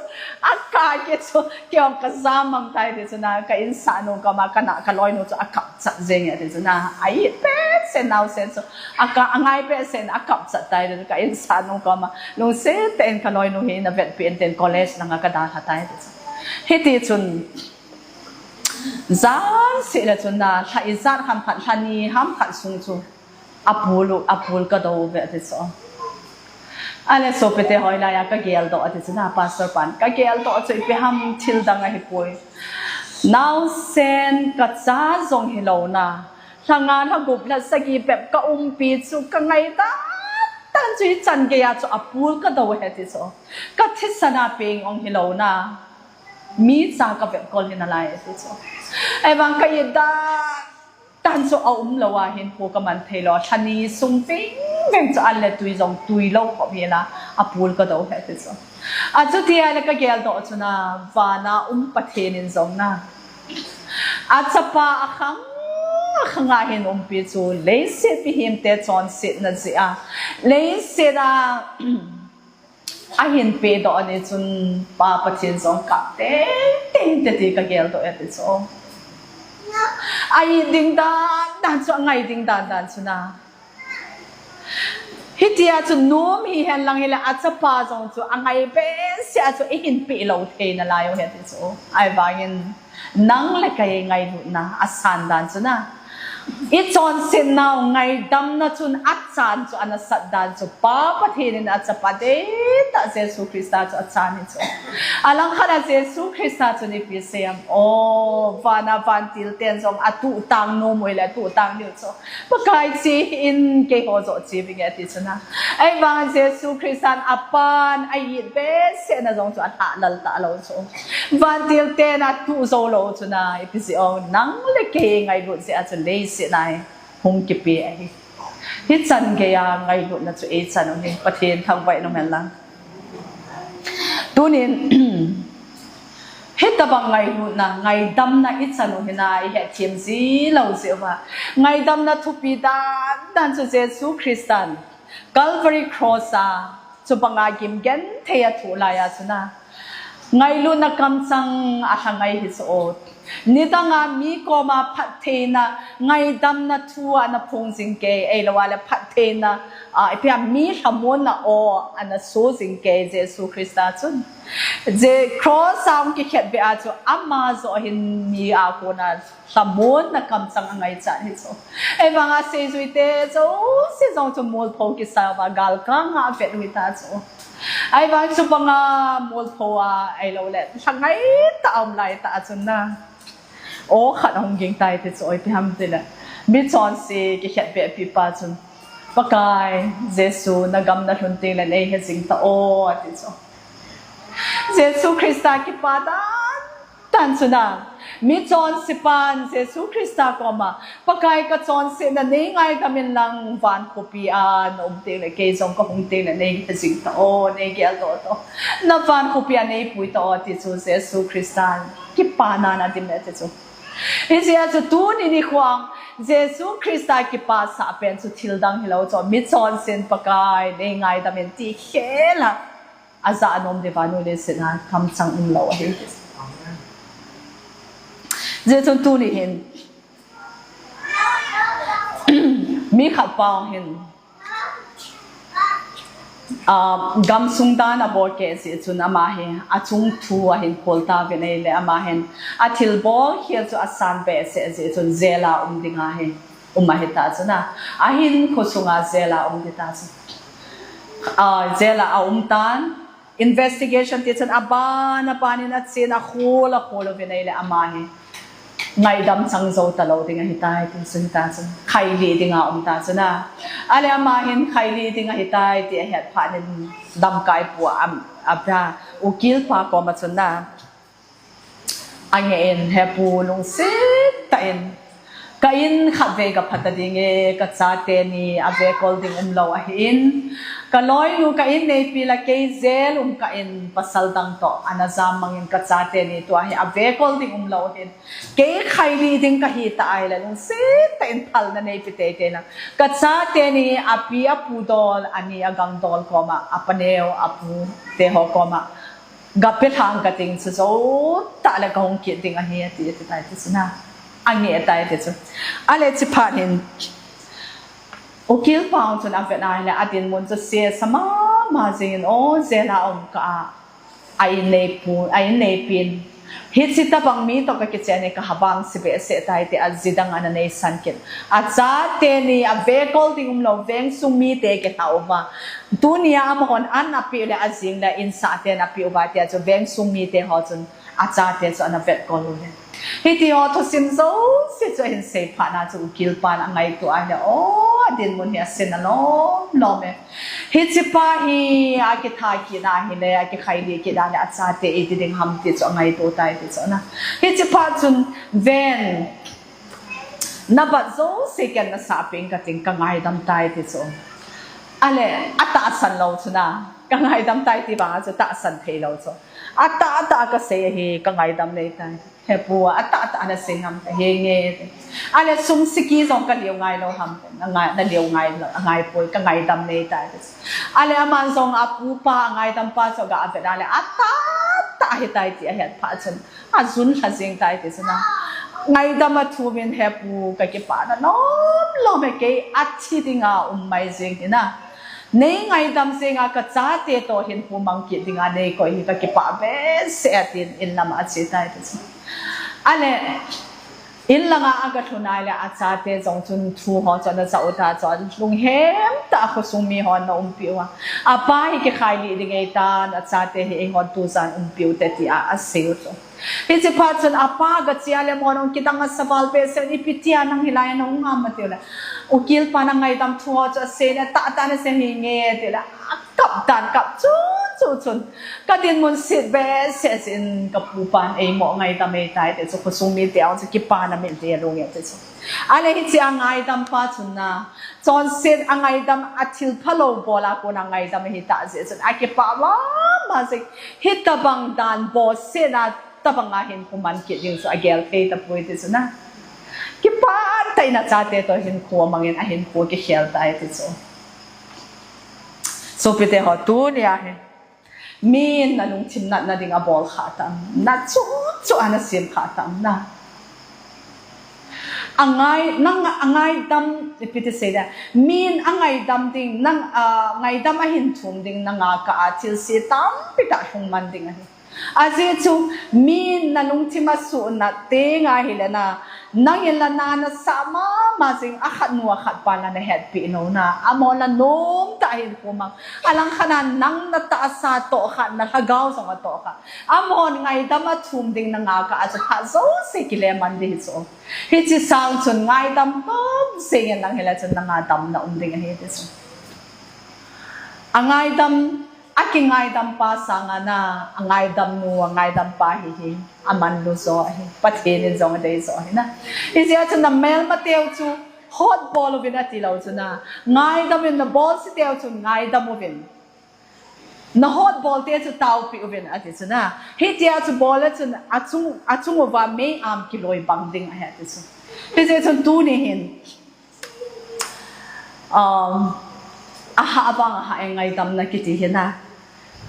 Akap kit chu, kei jong kajamang tai ti chu na, ka insahnu koma kana, kaloinu chu akap chat jeng e ti chu na. Ai behseh naosen chu. Akap, angai behseh in akap chat tai ti chu, ka insahnu koma. Lungset tah in kaloinu hi navetpi in tin college langa kadalha tai ti chu. Hiti chun, jan seh le chun na, lha ijat ham khat, lha ni ham khat sung chu apul u, apul kadou uve ti chu. Ale sopite, hoilai a kageldoh ti chu na, pastor pan. Kageldoh chu ipi ham, thil dang ahipoi. Naosen kacha jong hilou na, lha nga, lha gup, lha sagi bep kaumpi chu kangai dan dan chu hichan gei a chu apul kadou ahi ti chu. Kathisan a peng jong hilou na, mi cha kavet kol hi nalai ti chu. Ahivang ka-it dan dan chu aum lou a hinkho kaman thei lou. Lha ni sung veng veng chu an le tui jong tui lou khop hi la, apul kadou ahi ti chu. Achuti ahile kageldoh chu na, van a um Pathen in jong na, achapa akhang akhang a hin umpi chu leiset mihemte chonsetna jeh a, leiset a ahin pedoh a ni chun Pa Pathen jong kap tei tei te ti kageldoh e ti chu. A-it ding dan dan chu, angai ding dan dan chu na. Hitia chu nom hihen lang hile achapa jong chu angai behseh a chu eihin pe lou thei nalai u ahi ti chu. Ahivangin nang le kei ngailutna asan dan chu na, ichonsetnau ngaidamna chun achan chu anasat dan chu, Pa Pathen in achapa deitah Jesu Christa chu achan hi chu. Alangkhat a Jesu Christa chun ipi asei em? O, van a vantil ten jong atuhtang nom u hile atuhtang diu chu. Pakai, che in, keiho joh che vinge ati chu na. Ahivang Jesu Christan apan a-it behsehna jong chu alhahlal talou chu. Vantil ten atuh joulou chu na, ipi jeh ham, nang le kei ngailut jeh a chu leiset a hi hung kipe ahi. Hichan gei a ngailutna chu eichan u hi, Pathen thangvah in um hen lang. Tunin, hitabang ngailutna, ngaidamna ichan u hi na, ihetthem ji lou jeh uva. Ngaidamna thupi dan dan chu Jesu Christan Calvary Cross a, chubanga gimgenthei a athoh lai a chu na, ngailutna kamchang alha ngai hi chu o. Nidanga mi koma phattheina, ngaidamna thu a ana phong jing kei, ahilou a le phattheina, a, ipi ham, mi lhamonna aw ana so jing kei Jesu Christa chun. Je cross a hung kikhetbeh a chu ama joh hin mi a kona lhamonna kamchang angaichat hi chu. Ahivanga seijuite jouse jong chu molpho kisa uva galkanga avet u hita chu. Ahivang chubanga molpho a ahilou le lha ngaitah a um laitah a chun na, aw khat ahung ging tai ti chu, ipi ham tile, michonse kikhetbehpi pa chun, Pakai Jesu, nagam nalhun tengle neihe jing ta o, ati chu. Jesu Christa kipa dan dan chu na, michonse pan Jesu Christa koma, Pakai, kachonsetna neingaidam inlang, van khopi a naum tengle, kei jong kahung tengle neihe jing ta o, neigeldoh ta o, na van khopi a neipui ta o, ti chu Jesu Christan kipana ana dim e ti chu. Hijeh a chu tuni nikho a Jesu Christa kipasah pen chu thildang hilou chu, michonsen Pakai neingaidam in ti khel a ajah nom diuva nu leiset a kamchang umlou ahi. Hijeh chun tuni hin Mi khat pa hin, ah, gamsung dan abol keh jeh chun ama hi achung thu ahin khol tauvin ahile ama hin athilbol khel chu asan behseh jeh chun jail a um dinga hi um ahi ta chun a, ahin khosunga jail a um ding ta chun, ah, jail a aum tan. Investigation ti chun aban aban in achen akhol akhol uvin ahile ama hi ngaidam chang jou talou ding ahitai ti chu hita chun khailih dinga um ta chun a. Ahile ama hin khailih ding ahitai ti ahet phat in lamkai pu a, a, a ukil pa koma chun a angeh in, He pu, lungset tah in ka in khatvei ka phat ta ding e, ka chate ni avekol ding umlou ahin, ka loinu ka in neipi la kei jail um kah in pasal dang toh ana jam mangin ka chate ni tua hi avekol ding umlou ahin, kei khailih ding kahi ta ahile lungset tah in phalna neipi teitei lang. Ka chate ni api apu dol, ani agang dol koma, apaneo apu teho koma ga pelhang kating chu jou tah le kahung kit ding ahi ati, ati tai ti chu na. Angeh tai ti chu. Ahile hiche phat hin ukil pa chun avet ahile adinmun chu sesa mama jingin, o, jail a um kah a, a in neipu, a in neipin hiche tabang mi toh kakichen hi kaha vangse behseh tai ti aji dang ana neisan kit. Achate ni avekol ding umlou, vengsung mite kilha uva. Tunia amahon an apeh le ajing le insah ten apeh uva tia chu vengsung mite ho chun achate chu ana vetkol uve. Hitiho thusim jouse chu ahin sei phat na chu ukil pan angaito ahile, o, adinmun hi asen alom lom e. Hiche pa hi akitha kit ahile, akikhailih kit ahile achate iti ding ham ti chu angaito tai ti chu na. Hiche phat chun ven, nabat jouse ken nasah peh ing kating, kangaidam tai ti chu. Ahile atahsan lou chu na, kangaidam tai ti vanga chu tahsan theilou chu. Atah atah kasei ahi, kangaidam nei tai. He pu, atah atah nasei ham, kahe nge. Ahile sum siki jong kaleo ngailou ham, naleo ngai, angaipoi, kangaidam nei tai. Ahile aman jong apupa angaidam pa chu aga avet ahile atah atah ahitai ti ahet phat chun ajun lha jeng tai ti chu na. Ngaidam athum in, He pu, kakipah na lom lom e, kei athi dinga um mai jeng hi na. Nei ngaidam jenga ka chate toh hinkho mang kit dinga neikoi hi kakipah behseh e tin inlama ache tai ti chu. Ahile inlanga aga lhun ahile achate jong chun thu ho chu ana jah u ta chu, lunghem tah a khosung mi ho ana umpi uva. Apa hi kikhailih ding ahitan, achate hi eihon tujan umpiu te tia aseiu chu. Hiche phat chun apa gache ahile amahon kidang asa val behseh in, ipi tia nang hilai a nahung ham atiu le, ukil pan angaidam thu ho chu asei le, atah atah nasei hi nge ati le, akap tan, kap chu chu chun. Kadinmun set behseh jeh in kapu pan eimo ngaidam ahitai ti chu khosung mite ho chu kipana min te alung e ti chu. Ahile hiche angaidam pa chun na, chonset angaidam, athil phalou bol a kona ngaidam ahitah jeh chun akipah mama jeng. Hitabang dan bolsetna tabanga hinkho man kit ding chu agel thei tapoi ti chu na. Kipah tah in achate toh hinkho amangin ahinkho kikhel tai ti chu. Sopite ho, tunia hi min nalungthim natna ding abol kha tam, na chu chu ana sem kha tam na. Angai, nang angaidam, ipi ti sei da, min angaidam ding, nang, ah, ngaidam ahin thum ding nanga kah a thilse tampi tah lhung man ding ahi. Ajeh chu min nalungthim asuhnat teng ahile na, nangin la na nasah mama jeng, akhat nu akhat pa la nahetpeh lou na, amahon la nomtah hinkho mang, alangkhat a nang natahsa toh khat, nalhagao jong atoh khat, amahon ngaidam athum ding nanga kah a chu phat jouse kile man ding hi chu. Hiche sang chun ngaidam tom jengin nang hile chun nanga damna um ding ahi ti chu. Angaidam, akingaidam pa sanga na, angaidam nu, angaidam pa hi hi amanlu jo ahi, Pathen in jong adei jo ahi na. Hijeh a chu namelmateu chu hotbol uvin atilou chu na, ngaidam in, nabolseteu chun ngaidam uvin, nahotbolte chu taopeh uvin ati chu na. Hitia chu bol le chun achung, achung uva mei-am kiloi bang ding ahi ati chu. Hijeh chun tuni hin, um, ahah vang ahah e ngaidamna kiti hi na.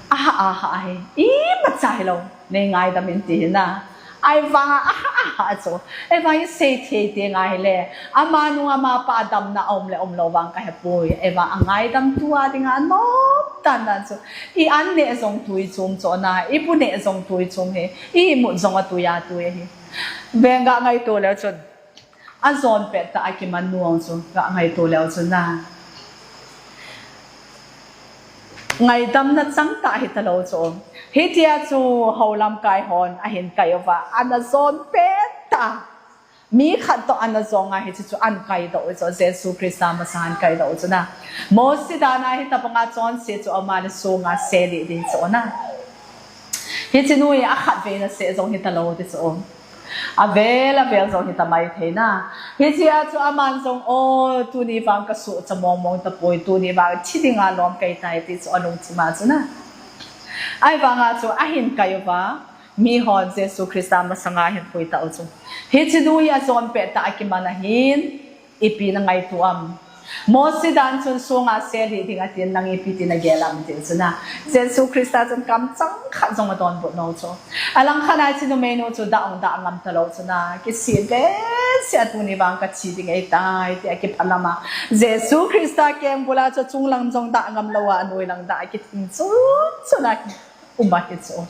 Ahah, ahah hi imacha hilou, nei ngaidam in ti hi na. Ahivanga, aha, aha chu. Ahivang isei thei thei ngai le. Ama nung ama pa damna aum le aum lou vang kahepoi. Ahivang angaidam tua dinga anom tan dan chu. I an neh jong tui chum chu na. I bu neh jong tui chum hi. I mut jong atui atui hi. Venga ngaito le chun. Ajon pet tah a kiman nu chu. Ga ngaito le chu na. Ngaidamna chang tah hita lou chu. Hitia chu houlamkai hon ahin kai uva, ana jon pet tah. Mi khat toh ana jong a hichu chu an kai doh chu, Jesu Christa masang an kai doh chu na. Mose dan a hitabanga chonse chu ama le sunga seli ding chu na. Hiche nu hi akhat vei na seh jong hita lou ti chu. Avel avel jong hita mai thei na. Hichea chu aman jong, o, tuni vang ka suhcha mong mong tapoi, tuni vang thi dinga lom kai tai ti chu alungthim a chu na. Ahivanga chu ahin kai uva, mi hon Jesu Christa masanga ahin pui tau chu. Hiche nu hi ajon pet tah a kiman ahin, ipi na ngaito am. Mose dan chun sunga seli ding atin nang ipi tin na gel am ti chu na. Jesu Christa chun kamchang khat jong adonbut lou chu. Alangkhat a hiche numei nu chu dah ong dah ngam ta lou chu na. Kisih behseh a tuni vang ka thi ding ahi tai tia kiphalam a. Jesu Christa keng bula chu chunglang jong dah ngam lou a, anoi lang dah kithing chu chu na. Um ahi chu.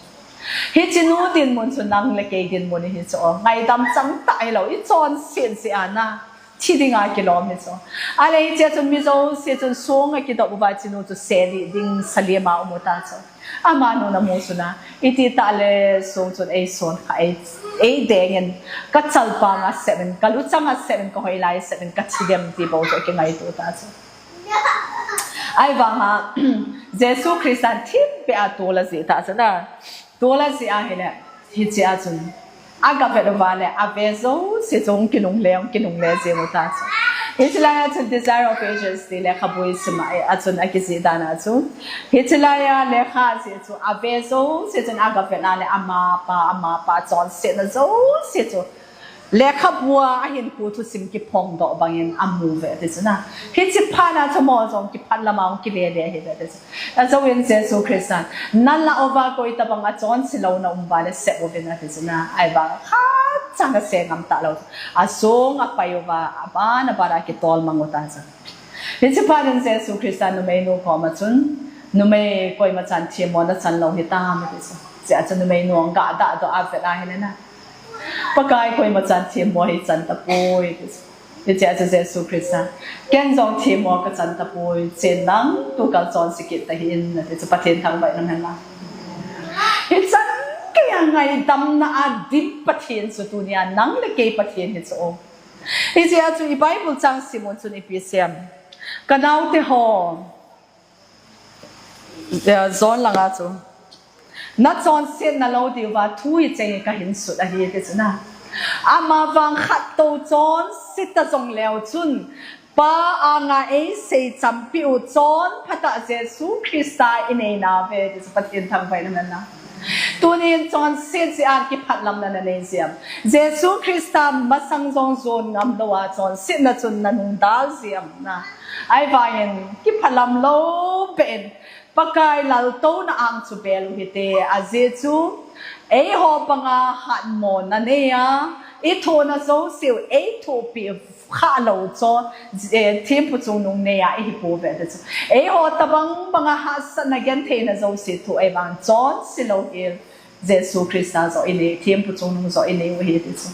Hiche nu dinmun chu nang le kei dinmun hi chu. Ngaidam chang tah hilou, i chonset jeh a na. Thi dinga kilom hi chu. Ahile hichea chun mi jouse chun sunga kidop uva hiche nu chu seli ding salim a um u ta chu. Amanu na mu chu na. Iti tah le sung chun ei sun kha ei, ei dengin. Ka chalpang a sep in, ka luchang a sep in, ka hoilai a sep in, ka thi dem ti bou chu kingaito ta chu. Ahivanga, Jesu Christan thim peh a tol ajih ta chu na. Tol ajih ahile, hichea chun. Aga vet uva le, ave jouse chu hung kinungle, hung kinungle jeng u ta chu. Hiche lai a chun Desire of Ages ti lekhabu i sim a, a chun akijih dan a chu. Hiche lai a lekha jih chu, ave jouse chun aga vet a le, amapa, amapa chonsetna jouse chu. Lekhabu a ahinkho thusim kiphong doh bangin amu ve ti chu na. Hiche phat na chu mo jong kiphat lam a hung kile le hi ve ti chu. Ajouvin Jesu Christan, na lah uva koi tabang a chonse louna um uva le sep uvin ati chu na. Ahivang khat cha na se ngam ta lou. Asung apai uva, aban aban a kitol mang u ta chu. Hiche phat in Jesu Christan numei nu koma chun, numei koima chan themmo na chan lou hitam ati chu. Chea chu numei nu ang ga dah doh a vet ahile na. Pakai koima chan themmo hi chan tapoi. Hichea chu Jesu Christa, ken jong themmo ka chan tapoi, chen lang tukal chonse kit tahih in, ati chu Pathen thangvah in um hen lang. Hichan geiya ngaidamna a dim Pathen chu tunia nang le kei Pathen hi chu. Hichea chu i Bible chang sim un chun ipi asei em. Ka naote ho, eh, John langa chu. Na chonsetna lou diuva thu hicheng hi kahin sut ahi ti chu na. Amavang khat tou chonse ta jong leu chun, Pa anga eisei champiu chonphatah Jesu Christa inei nauve ti chu Pathen thangvah in um hen lang. Tunin chonset jeh a kiphatlamna na nei jiem. Jesu Christa masang jong jon ngam lou a chonsetna chun na nungdal jiem na. Ahivangin kiphatlam lou beh in Pakai laltouna ang chu bel u hite, ajeh chu eiho banga hatmona nei a, i thohna jouseu ei thohpi kha lou chu, eh, thempu chungnung nei a i hi pouve ti chu. Eiho tabang banga hahsatna gentheina jouse thoh ahivang chonse lou hi Jesu Christa joh inei, thempu chungnung joh inei u ahi ti chu.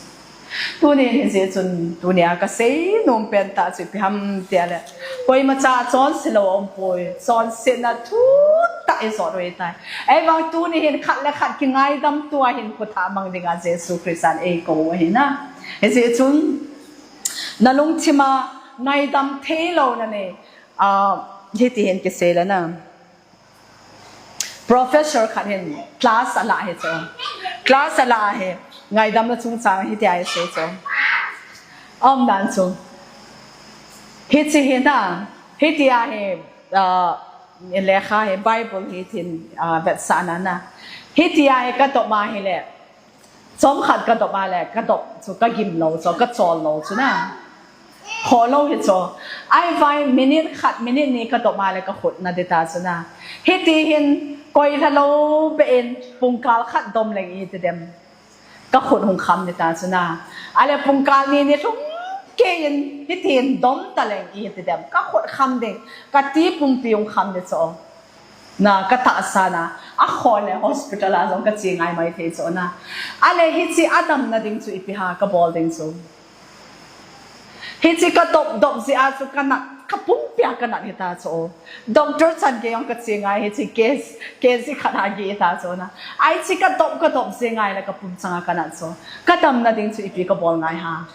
Tunin hijeh chun tunia kasei nom pen tah chu ipi ham tia le, koimacha chonse lou aumpoi, chonsetna thutah i jot u ahitai. Ahivang tuni hin khat le khat kingaidam tua hin khut tha mang dinga Jesu Christan eikou u ahi na. Hijeh chun na lungthima ngaidam theilouna nei, ah, hiti hin kisei le na. Professor khat hin class ala hi chu. Class ala hi. Ngaidamna chungchang hitia hi sei chu. Aum dan chu. Hiche hi na. Hitia hi, ah, lekha hi Bible hi tin, ah, vetsahna na. Hitia hi ka dop ma hile. Chomkhat ka dop a le, ka dop chu ka gim lou chu, ka chol lou chu na. Kholou hi chu. Ahivang minute khat, minute ni ka dop a le ka khut na dita chu na. Hiti hin koi lha lou beh in pungkal khat dom leng iti dem. Ka khut hung kham ni ta chu na. Ale pungkal ni ni lhung kei in hitin dom ta leng iti dem. Ka khut kham ding, ka ti pumpi hung kham ni chu. Na ka tahsa na, a khol le hospital a jong ka che ngai mai thei chu na. Ale hiche a damna ding chu ipi ham ka bol ding chu. Hiche ka dop dop jeh a chu ka nat, ka pumpi a ka nat hita chu. Doctor chan gei jong ka che ngai hiche case, case khat a gei hita chu na. Ai hiche ka dop ka dop jeh ngai le ka pum chang a ka nat chu. Ka damna ding chu ipi ka bol ngai ham.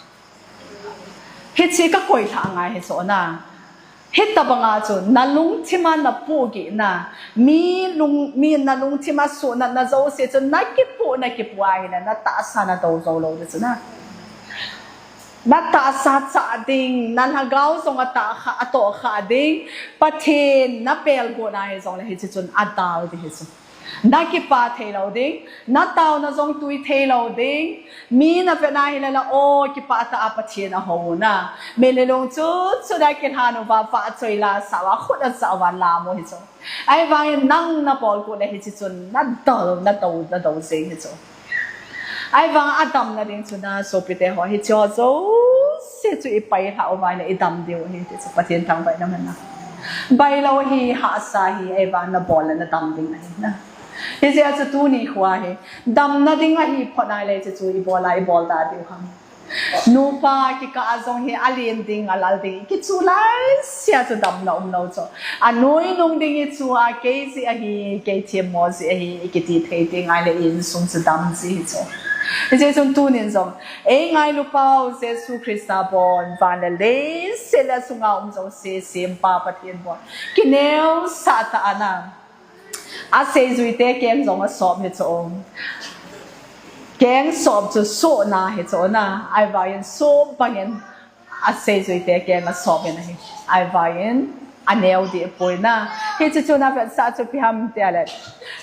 Hiche ka koi lha ngai hi chu na. Hitabang a chu, na lungthim a na pohgih na, mi lung, mi na lungthim a suhnatna jouse chu, na kipoh, na kipoh a hile, na tahsa na do jou lou ding chu na. Na tahsa chah ding, na lhagao jong a tah kha, a toh kha ding, Pathen na pelgot na hi jong le hiche chun a dal ding hi chu. Na kipah thei lou ding, na taona jong tui thei lou ding, mi na vet na hile la, o, kipah tah a Pathen a hou na. Mitlhi lung chu, chu na kilhan uva, vahchoi la sa uva, khut a sa uva, lam u hi chu. Ahivangin nang na bolgot le hiche chun, na dal, na do, na do jeng hi chu. Ahivang a damna ding chu na sopite ho, hiche ho jouse chu i pai lha uva le i dam diu ahi, ti chu Pathen thangvah na man na. Bai lou hi, hahsa hi, ahivang na bol le na dam ding ahi na. Hijeh a chu tuni khoa hi, damna ding ahi phot nai le chu chu i bol a, i bol da diu ham. Nupa kikah a jong hi alen ding, alal ding, kichu lai sia chu damna um lou chu. A nuinung ding i chu a kei jeh ahi, kei themmo jeh ahi, i kiti thei ding ngai le insung chu dam ji hi chu. Hijeh chun tunin jong, ei ngailu pau Jesu Christa bon, van le leiset le sunga um jouse sempa Pathen bon. Kineosah tah a na. A seijui te keng jong a sop hi chu. Keng sop chu sohna hi chu na. Ahivangin sop bangin a seijui te keng a sop in ahi. Ahivangin a neo dih poi na. Hiche chu na vetsah chu ipi ham ti a le.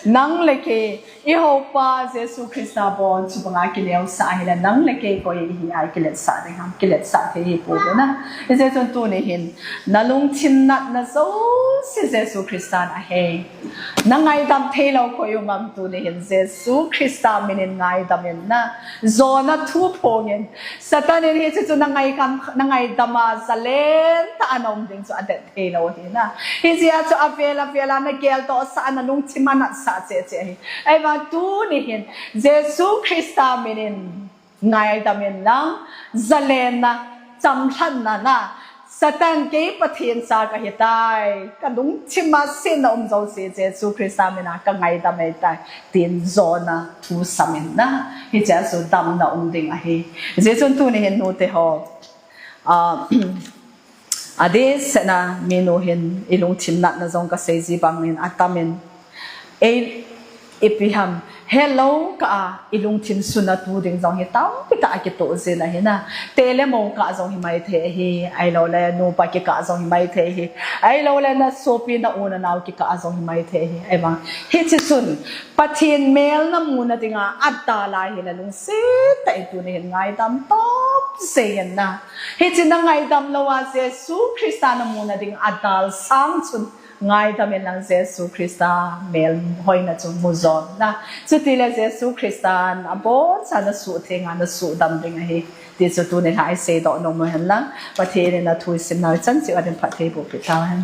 Nang le kei i houpa Jesu Christa bon chu banga kineosah hile nang le kei koi ihi a i kiletsah ding ham. Kiletsah thei hi poi na. Hijeh chun tuni hin na lungthim natna jouse Jesu Christan a hei. Na ngaidam thei lou koi um am tuni hin Jesu Christa min in ngaidam in na. Jona thu phong in. Satan in hiche chu na ngaidam, na ngaidam a jalen tah a na um ding chu a det thei lou hi na. Hijeh a chu avel avel a na geldoh sah a na lungthim a natsah cheh cheh hi. Ahivang tuni hin Jesu Christa min in ngaidam in lang, jalenna, chamlhatna na, Satan kei Pathen cha kahi tai, ka lungthim a setna um jouse Jesu Christa min a ka ngaidam ahi tai, tin jona thu sam in na, hiche a chu damna um ding ahi. Hijeh chun tuni hin nute ho, a, adeh seh na minu hin i lungthim natna jong ka sei ji bang in atam in, ei, ipi ham, helou kah a i lungthim suna tu ding jong hi tampi tah a kitoh jin ahi na. Te le mo kah jong hi mai thei ahi, ahilou le nupa kikah jong hi mai thei ahi, ahilou le na sopi na u na nao kikah jong hi mai thei ahi. Ahivang hiche chun Pathen mel na muna dinga adal a hile lungset tah in tuni hin ngaidam tah jeng in na. Hiche na ngaidam lou a Jesu Christa na muna ding adal sang chun ngaidam in lang Jesu Christa mel hoina chu mu jon na. Chuti le Jesu Christan abon cha na suhtheng a na suhdam ding ahi. Ti chu tuni hin i seidoh nom u hen lang. Pathen in a thu i sim nau chan cheh a din phatthei boh peh tau hen.